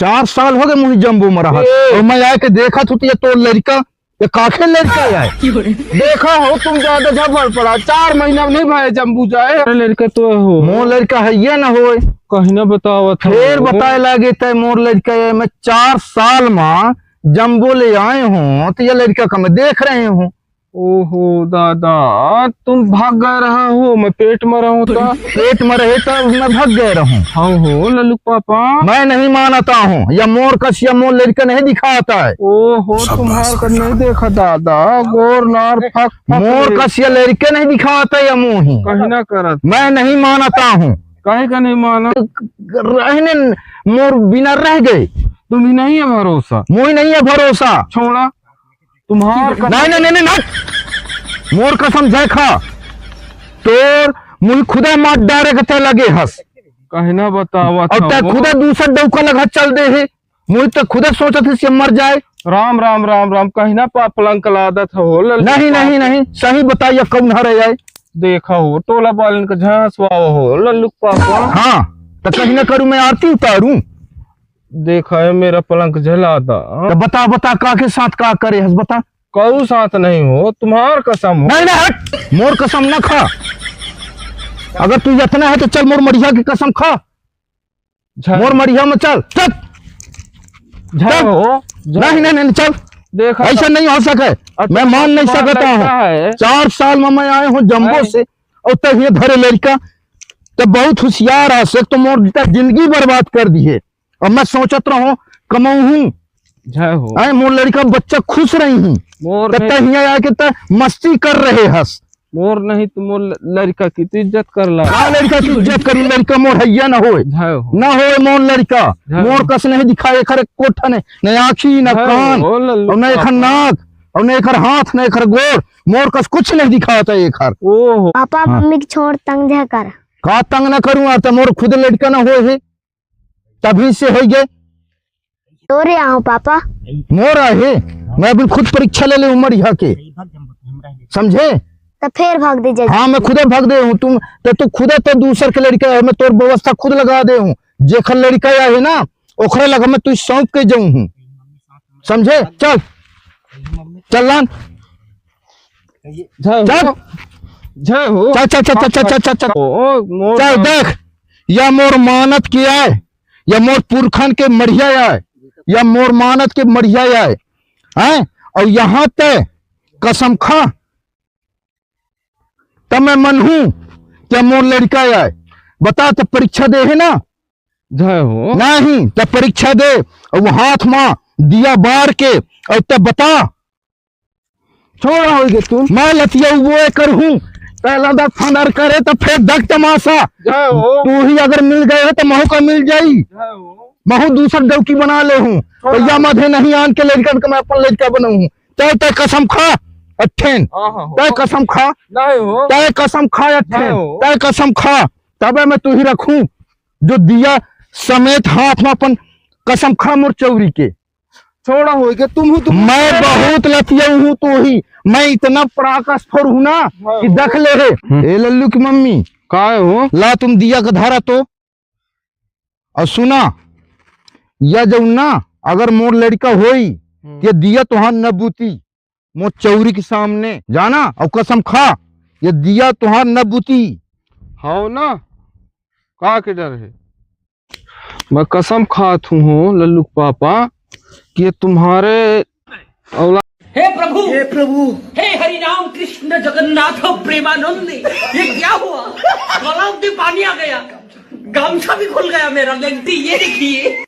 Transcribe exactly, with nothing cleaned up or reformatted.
चार साल हो गए मुही जम्बो म रहत। ए। अउ मैं आके देखत हूँ त ये तोर लड़का, ये काखे लड़का आय? देखा हो तुम, ज्यादा झपड़ पड़ा, चार महीना में नहीं भाई जम्बू जाए। अरे लड़का तो हो। मोर लड़का है ये ना होय। कहीं ना बतावत हो। फेर बताए लागे तय मोर लड़का आय। मैं चार साल मा जम्बो ले आए हूँ तो ये लड़का का मैं देख रहे हूँ। ओहो दादा, तुम भाग गए रहा हो, मैं पेट में रहूं तो। पेट में रहे तब मैं भाग गए रहूं। हाँ हो लल्लू पापा। मैं नहीं मानता हूँ, या मोर कस या मोर लड़का नहीं दिखाता है। ओहो, तुम्हार का नहीं देखा दादा, गोर नार फक फक मोर रे। कस या लड़के नहीं दिखाता या मोही। कहीं ना करत। मैं नहीं मानता हूँ। काहे का नहीं माना? रहने मोर बिना रह गए। तुम्ही नहीं है भरोसा। मोही नहीं है भरोसा। छोड़ा। तुम्हार का नहीं, नहीं, नहीं, नहीं, नहीं। मोर कसम जय खा। तोर मुही खुदा मार डारे के तय लगे हस। कहना बतावत अउ तय हूँ। खुदा दूसर डौका लगा चल दे हे। मुही तो खुदा सोचत हे से मर जाए। राम, राम, राम, राम। कहना पा-, पलंग लादत हो, लल्लू नहीं, नहीं, पापा। नहीं। सही बताइए कौन हरे आए? देखा हो, टोला वालन का झांसवाओ हो, लल्लू पापा। हाँ, तो कहीं ना करूँ मैं आरती उतारूँ। देखा है मेरा पलंग जला दा। तो बता, बता, का के साथ का करे हस, बता। कऊ साथ नहीं हो, तुम्हार कसम हो। नहीं, नहीं, हट, मोर कसम ना खा। अगर तू इतना है तो चल मोर मड़िया की कसम खा। झा- मोर मड़िया में चल, चल। झा चल। हो, झा नहीं, नहीं, नहीं, चल। देखा ऐसा था। नहीं हो सके। अच्छा, मैं मान नहीं तुम्हार सकता हूँ। लड़का है। चार साल में मैं आए हूँ जम्बो नहीं। से, और तक ये धरे लड़का, तो बहुत होशियार है, से तो मोर जिंदगी बर्बाद कर दी है। अब मैं सोचत रहूं, कमाऊं हूं। जय हो। आए, मोर लड़का बच्चा खुश रही हूं। मोर त नहीं। तहिया आके त मस्ती कर रहे हस। मोर नहीं तो मोर ल-, लड़का की तो इज्जत कर ला। का लड़का की इज्जत करी? लड़का मोर हैया न होए। जय हो। न होए मोर लड़का। जय हो। मोर कस नहीं दिखाए एखर कोठा ने, न आँखी, न जय कान, हो, लल्लू और न एखर पापा। नाक, और न एखर हाथ, न एखर गोड़। मोर कस कुछ नहीं दिखाता एखर। ओहो। पापा, हाँ। मम्मी के छोड़, तंग जा कर। का तंग न करूँ, आ त मोर खुद लड़का न होए हे। तभी से हो गए। तोरे आहो पापा। मोर आहे, मैं अभी खुद परीक्षा ले ले उमर यहाँ के, समझे? तो फिर भाग दे जल्दी। हाँ, मैं खुदे भाग दे हूँ। तुम तो, तू खुदे तो दूसर के लड़का है, मैं तोर व्यवस्था खुद लगा दे हूँ। जेखर लड़का आहे ना, ओखरे लगा मैं तू सौंप के जाऊँ हूँ, समझे? चल, चल लान। जय हो। चल। जय हो। चल, चल, चल, चल, चल, चल, चल, चल। ओ, मोर चल, नाम। देख, या मोर मानत के आय, या मोर पुरखन के मढ़िया आय, या मोर मानत के मढ़िया आय, हैं? और यहाँ ते कसम खा, तब मैं मनहूँ, क्या मोर लड़का आय? बता, तो परीक्षा दे है ना? जय हो। नहीं, तो परीक्षा दे, और वो हाथ मा दिया बार के, और तब बता, छोड़ा होइगे तू। मैं लतिया वो करहूँ, पहला दस फंदर करे तो फिर दस तमाशा। जय हो। तू ही अगर मिल गए हो तो महू का मिल जाई। जय हो। महू दूसर डौकी बना ले हूँ। छोड़ा। भैया मधे नहीं आन के लड़कन का मैं अपन लड़का बनाऊँ। तय तय कसम खा, अठेन। हाँ, हाँ, हो। तय कसम खा। नहीं हो। तय कसम खा, अठेन। नहीं हो। तय कसम खा। तबे मैं तू ही रखूँ, जो दिया समेत हाथ में अपन कसम खा मोर चौरी के। छोड़ा होइगे, तुम हूँ, तुम मैं बहुत लतियाऊ हूँ, तू ही। मैं इतना पड़ाका स्फोर हूँ ना हाँ। कि देख ले हे। हम्म। ए लल्लू की मम्मी। काय हो? ला तुम दिया का धारा तो। और सुना, या जौन ना, अगर मोर लड़का होई, हम्म। ये दिया तोहार न बूती, मोर चौरी के सामने, जाना, और कसम खा, ये दिया तोहार न बूती। हाव ना, का के डर है? मैं कसम खात हूँ, हो लल्लू के पापा, कि ये तुम्हारे औलाद हे प्रभु, हे प्रभु। हे हरि राम कृष्ण जगन्नाथ प्रेमानंद, ये क्या हुआ? गला में पानी आ गया, गमछा भी खुल गया मेरा, लेंटी, ये देखिए।